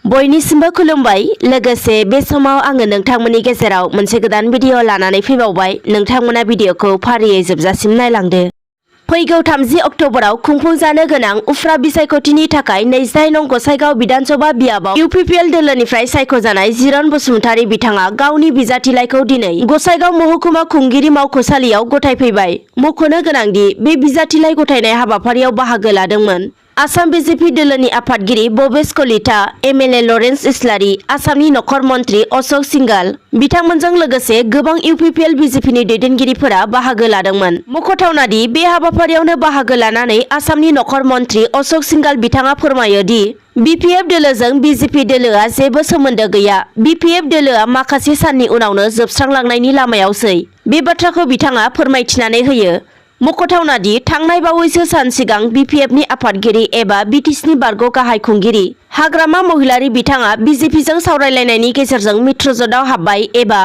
बयनिसिमबो खुलुमबाय। लोगोसे बे समाव आङो नोंथांमोननि गेजेराव मोनसे गोदान भिडिअ लानानै फैबावबाय। नोंथांमोना भिडिअखौ फारियै जोबजासिम नायलांदो। फैगौ 30 अक्ट'बराव खुंफुंजानो गोनां उफ्रा बिसायख'थिनि थाखाय 29 नं गसाइगाव बिधानसभा बियाबाव इउपिपिएल दोलोनिफ्राय सायख'जानाय जिरन बसुमतारी बिथाङा गावनि बिजाथिलाइखौ दिनै गसाइगाव महकुमा खुंगिरि मावख'सालियाव गथायफैबाय। मख'नो गोनांदि बे बिजाथिलाइ गथायनाय हाबाफारियाव बाहागो लादोंमोन आसाम बिजेपि दोलोनि आफादगिरि भबेश कलिता, एमएलए लरेन्स इस्लारि, आसामनि नखर मन्त्रि अशोक सिंघाल बिथांमोनजों लोगोसे गोबां इउपिपिएल बिजेपिनि दैदेनगिरिफोरा बाहागो लादोंमोन। मख'थावनादि बे हाबाफारियावनो बाहागो लानानै आसामनि नखर मन्त्रि अशोक सिंघाल बिथाङा फोरमायो दि बिपिएफ दोलोजों बिजेपि दोलोआ जेबो सोमोन्दो गैया। बिपिएफ दोलोआ माखासे साननि उनावनो जोबस्रांलांनायनि लामायावसै। बे बाथ्राखौ बिथाङा फोरमायथिनानै होयो। मख'थावनादि थांनाय बावैसो सान सिगां बिपिएफनि आफादगिरि एबा बिटिसिनि बारग' गाहाय खुंगिरि हाग्रामा महिलारि बिथाङा बिजेपिजों सावरायलायनायनि गेजेरजों मित्रजोटआव हाबबाय एबा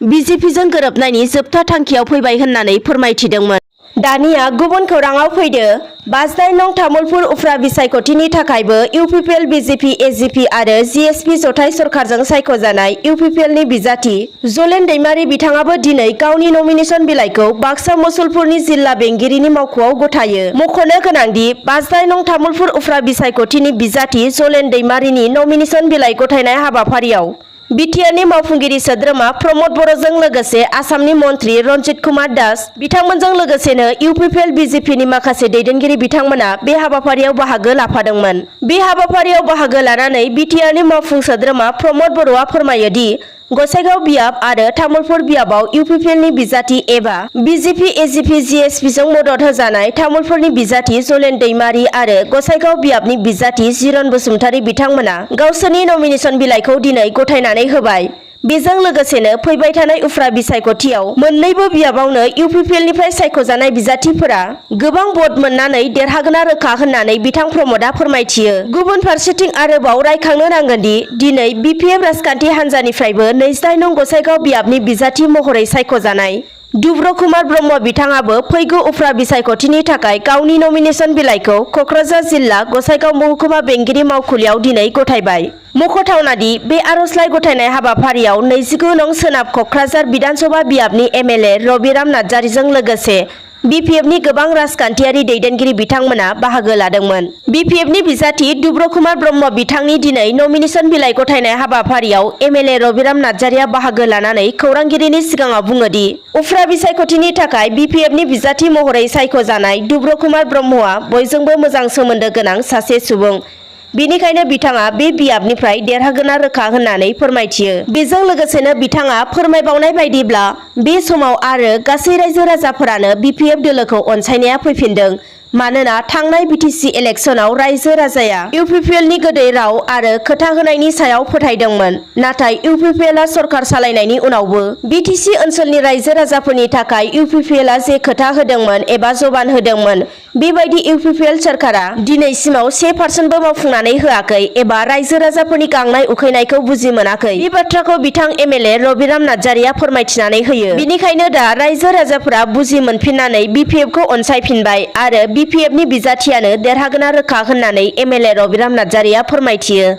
बिजेपिजों गोरोबनायनि जोबथा थांखियाव फैबाय होननानै फोरमायथिदोंमोन। दानिया गुबुन खौराङाव फैदो। 29 नं तामुलपुर उफ्रा बिसायख'थिनि थाखायबो इउपिपिएल बिजेपि एजिपि आरो जिएसपि जथाय सरकारजों सायख'जानाय इउपिपिएलनि बिजाथि जलेन दैमारि बिथाङाबो दिनै गावनि नमिनेसन बिलाइखौ बाक्सा मसलपुरनि जिल्ला बेंगिरिनि मावख'आव गथायो। मख'नो गोनांदि 29 नं तामुलपुर उफ्रा बिसायख'थिनि बिजाथि जलेन दैमारिनि नमिनेसन बिलाइ गथायनाय हाबाफारियाव बिटिआरनि मावफुंगिरि सोद्रोमा प्रमद बर'जों लोगोसे आसामनि मन्त्रि रन्जित कुमार दास बिथांमोनजों लोगोसेनो इउपिपिएल बिजेपिनि माखासे दैदेनगिरि बिथांमोना बे हाबाफारियाव बाहागो लाफादोंमोन। बे हाबाफारियाव बाहागो लानानै बिटिआरनि मावफुं सोद्रोमा प्रमद बर'आ फोरमायो दि गसाइगाव बियाब आरो तामुलपुर बियाबाव इउपिपिएलनि बिजाथि एबा बिजेपि एजिपि जिएसपिजों मदद होजानाय तामुलपुरनि बिजाथि जलेन दैमारि आरो गसाइगाव बियाबनि बिजाथि जिरन बसुमतारी बिथांमोना गावसोरनि नमिनेसन बिलाइखौ दिनै गथायनानै होबाय। बेजों लोगोसेनो फैबाय थानाय उफ्रा बिसायख'थियाव मोन्नैबो बियाबावनो इउपिपिएलनिफ्राय सायख'जानाय बिजाथिफोरा गोबां भट मोननानै देरहागोना रोखा होननानै बिथां प्रमदआ फोरमायथियो। गुबुन फारसेथिं आरोबाव रायखांनो नांगोनदि दिनै बिपिएफ राजखान्थि हान्जानिफ्रायबो 29 नं गसाइगाव बियाबनि बिजाथि महरै सायख'जानाय दुब्र कुमार ब्रह्म बिथाङाबो फैगौ उफ्रा बिसायख'थिनि थाखाय गावनि नमिनेसन बिलाइखौ क'क्राझार जिल्ला गसाइगाव महकुमा बेंगिरि मावखुलियाव दिनै गथायबाय। मख'थावनादि बे आर'जलाइ गथायनाय हाबाफारियाव 29 नं सोनाब क'क्राझार बिधानसभा बियाबनि एमएलए रबिराम नार्जारिजों लोगोसे बिपिएफनि गोबां राजखान्थियारि दैदेनगिरि बिथांमोना बाहागो लादोंमोन। बिपिएफनि बिजाथि दुब्र कुमार ब्रह्म बिथांनि दिनै नमिनेसन बिलाइ गथायनाय हाबाफारियाव एमएलए रबिराम नार्जारिया बाहागो लानानै खौरांगिरिनि सिगाङाव बुङो दि उफ्रा बिसायख'थिनि थाखाय बिपिएफनि बिजाथि महरै सायख'जानाय दुब्र कुमार ब्रह्मआ बयजोंबो मोजां सोमोन्दो गोनां सासे सुबुं। बेनिखायनो बिथाङा बे बियाबनिफ्राय देरहागोना रोखा होननानै फोरमायथियो। बेजों लोगोसेनो बिथाङा फोरमायबावनाय बायदिब्ला बे समाव आरो गासै रायजो राजाफोरानो बिपिएफ दोलोखौ अनसायनाया फैफिनदों। मानोना थांनाय बिटिसि इलेक्सनाव रायजो राजाया इउपिपिएलनि गोदै राव आरो खोथा होनायनि सायाव फोथायदोंमोन। नाथाय इउपिपिएलआ सरकार सालायनायनि उनावबो बिटिसि ओनसोलनि रायजो राजाफोरनि थाखाय इउपिपिएलआ जे खोथा होदोंमोन एबा जबान होदोंमोन बेबायदि इउपिपिएल सरकारा दिनैसिमाव 1% मावफुंनानै होआखै एबा रायजो राजाफोरनि गांनाय उखैनायखौ बुजि मोनाखै। बे बाथ्राखौ बिथां एमएलए रबिराम नार्जारिया फोरमायथिनानै होयो। बेनिखायनो दा रायजो राजाफोरा बुजि मोनफिननानै बिपिएफखौ अनसायफिनबाय आरो बिपिएफनि बिजाथियानो देरहागोना रोखा होननानै एमएलए रबिराम नार्जारिया फोरमायथियो।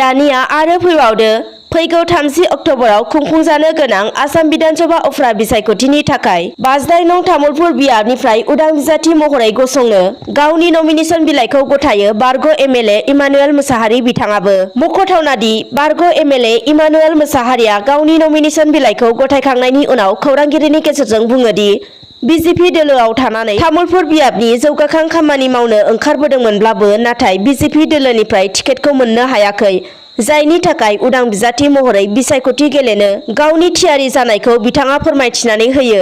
दानिया आरो फैबावदो। फैगौ 30 अक्ट'बराव खुंफुंजानो गोनां आसाम बिधानसभा उफ्रा बिसायख'थिनि थाखाय 29 नं तामुलपुर बियाबनिफ्राय उदां बिजाथि महरै गसंनो गावनि नमिनेसन बिलाइखौ गथायो बारग' एमएलए इमानुएल मोसाहारि बिथाङाबो। मख'थावनादि बारग' एमएलए इमानुएल मोसाहारिया गावनि नमिनेसन बिलाइखौ गथायखांनायनि उनाव खौरांगिरिनि गेजेरजों बुङो दि बिजेपि दोलोआव थानानै तामुलपुर बियाबनि जौगाखां खामानि मावनो ओंखारबोदोंमोनब्लाबो नाथाय बिजेपि दोलोनिफ्राय टिकेटखौ मोननो हायाखै। जायनि थाखाय उदां बिजाथि महरै बिसायख'थि गेलेनो गावनि थियारि जानायखौ बिथाङा फोरमायथिनानै होयो।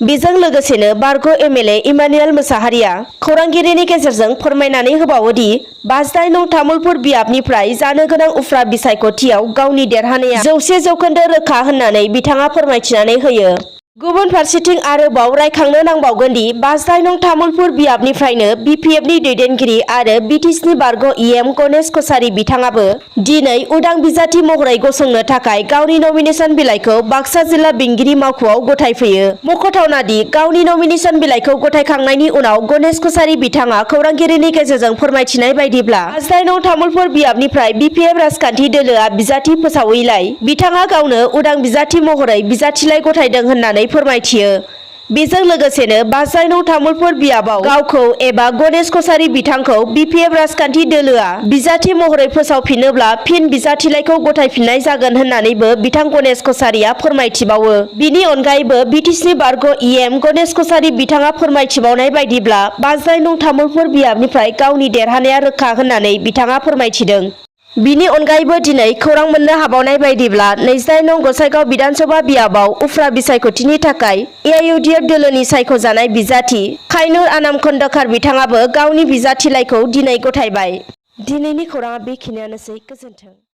बेजों लोगोसेनो बारग' एमएलए इमानुएल मोसाहारिया खौरांगिरिनि गेजेरजों फोरमायनानै होबावो दि 29 नं तामुलपुर बियाबनिफ्राय जानो गोनां उफ्रा बिसायख'थियाव गावनि देरहानाया 100% रोखा होननानै बिथाङा फोरमायथिनानै होयो। गुबुन फारसेथिं आरोबाव रायखांनो नांबावगोन दि 5 नं तामुलपुर बियाबनिफ्रायनो बिपिएफनि दैदेनगिरि आरो बिटिसिनि बारग' इएम गणेश कछारी बिथाङाबो दिनै उदां बिजाथि महरै गसंनो थाखाय गावनि नमिनेसन बिलाइखौ बाक्सा जिल्ला बेंगिरि मावख'आव गथायफैयो। मख'थावना दि गावनि नमिनेसन बिलाइखौ गथायखांनायनि उनाव गणेश कछारी बिथाङा खौरांगिरिनि गेजेरजों फोरमायथिनाय बायदिब्ला 5 नं तामुलपुर बियाबनिफ्राय बिपिएफ राजखान्थि दोलोआ बिजाथि फोसावैलाय बिथाङा गावनो उदां बिजाथि महरै बिजाथिलाइ गथायदों होननानै फोरमायथियो। बेजों लोगोसेनो 5 नं तामुलपुर बियाबाव गावखौ एबा गणेश कछारी बिथांखौ बिपिएफ राजखान्थि दोलोआ बिजाथि महरै फोसावफिनोब्ला फिन बिजाथिलाइखौ गथायफिननाय जागोन होननानैबो बिथां गणेश कछारीया फोरमायथिबावो। बिनि अनगायैबो बिटिसिनि बारग' इएम गणेश कछारी बिथाङा फोरमायथिबावनाय बायदिब्ला 5 नं तामुलपुर बियाबनिफ्राय गावनि देरहानाया रोखा होननानै बिथाङा फोरमायथिदों। बिनि अनगायैबो दिनै खौरां मोननो हाबावनाय बायदिब्ला 28 नं गसाइगाव बिधानसभा बियाबाव उफ्रा बिसायख'थिनि थाखाय एआइइउडिएफ दोलोनि सायख'जानाय बिजाथि खायनुर आनाम खन्दकार बिथाङाबो गावनि बिजाथिलाइखौ दिनै गथायबाय। दिनैनि खौराङा बेखिनियानोसै। गोजोन्थों।